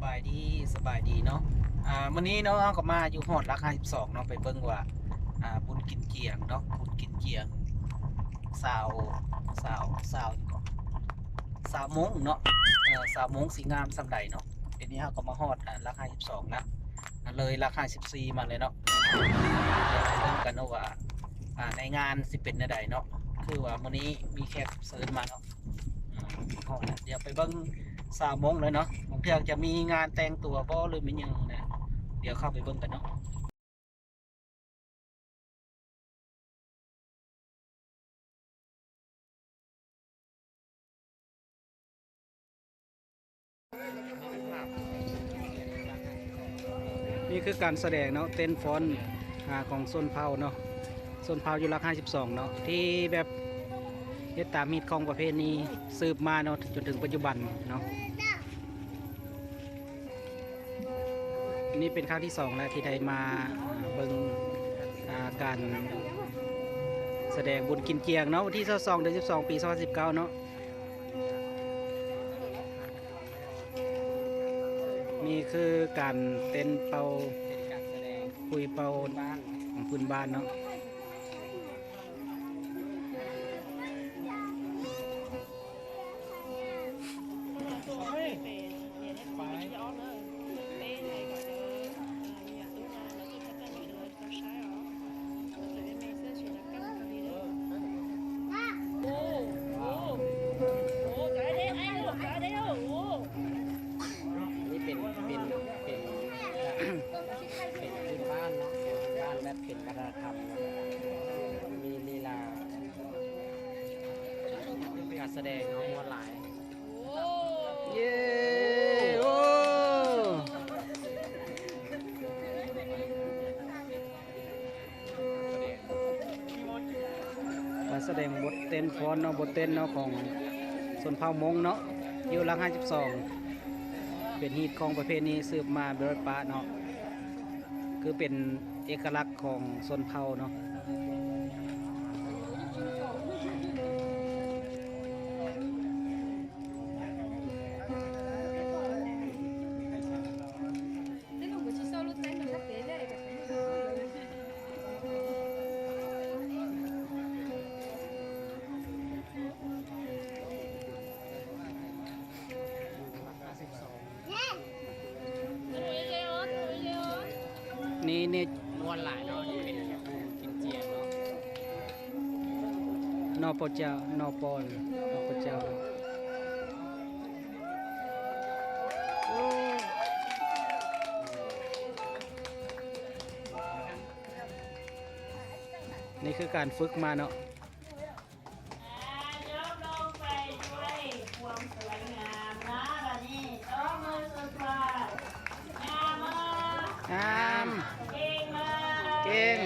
ສະບາຍດີ ສະບາຍດີເນາະ. ອ່າ ມື້ນີ້ເນາະ ເຮົາກໍມາຢູ່ຮອດຫຼັກຫ້າສິບສອງເນາະ ໄປເບິ່ງວ່າ ອ່າ ບຸນກິນຈຽງເນາະ ບຸນກິນຈຽງ ຊາວ ຊາວ ຊາວຫຍັງເກາະ ຊາວໂມງເນາະ ເອີ ຊາວໂມງຊິງາມສ່ຳໃດເນາະ. ດຽວນີ້ເຮົາກໍມາຮອດ ອ່າ ຫຼັກຫ້າສິບສອງລະ ອ່າ ເລີຍຫຼັກຫ້າສິບສີ່ມາເລີຍເນາະ. ດຽວໄປເບິ່ງກັນເນາະວ່າ ອ່າ ໃນງານຊິເປັນແນວໃດເນາະ ຄືວ່າມື້ນີ້ມີແຂກຮັບເຊີນມາເນາະ. ອືມ ດຽວໄປເບິ່ງຊາວໂມງເລີຍເນາະ ບາງເທື່ອຈະມີງານແຕ່ງຕົວບໍ່ ຫຼືແມ່ນຫຍັງນະ ດຽວເຂົ້າໄປເບິ່ງກັນເນາະ. ນີ້ຄືການສະແດງເນາະ ເຕັ້ນຟ້ອນ ອາ ຂອງຊົນເຜົ່າເນາະ ຊົນເຜົ່າຢູ່ຫຼັກຫ້າສິບສອງເນາະ ທີ່ແບບເຮັດຕາມຮີດຄອງປະເພນີສືບມາເນາະ ຈົນເຖິງປັດຈຸບັນເນາະ. ນີ້ເປັນຄັ້ງທີສອງແລ້ວທີ່ໄດ້ມາເບິ່ງ ອ່າ ການສະແດງບຸນກິນຈຽງເນາະ ວັນທີຊາວສອງ ເດືອນສິບສອງ ປີສອງພັນສິບເກົ້າເນາະ. ນີ້ຄືການເຕັ້ນເປົ່າ ເປັນການສະແດງ ຂຸຍເປົ່າ ຂອງພື້ນບ້ານ ຂອງພື້ນບ້ານເນາະ. ນີ້ເປັນ ເປັນ ເປັນ ເປັນພື້ນບ້ານເນາະ ເປັນພື້ນບ້ານແບບເປັນວັດທະນະທຳເນາະ ມີລີລາ ການສະແດງເນາະ ມ່ວນຫຼາຍ. ເຢ້ ໂອ້ ການສະແດງບົດເຕັ້ນຟ້ອນເນາະ ບົດເຕັ້ນເນາະ ຂອງຊົນເຜົ່າມົ້ງເນາະ ຢູ່ຫຼັກຫ້າສິບສອງ ເປັນຮີດຄອງປະເພນີສືບມາໂດຍປະເນາະ ຄືເປັນເອກະລັກຂອງຊົນເຜົ່າເນາະ. ນີ້ ນີ້ ມ່ວນຫຼາຍເນາະ ນີ້ເປັນກິນເຈຍເນາະ ນອປະເຈົ້າ ນອປອນ ນອປະເຈົ້າ. ນີ້ຄືການຝຶກມາເນາະ. ອ່າ ຈົບລົງໄປດ້ວຍຄວາມສວຍງາມເນາະ ບັດນີ້ຕົບມືສຸດທ້າຍ ງາມບໍ່? ງາມ ເກັ່ງບໍ່? ເກັ່ງ.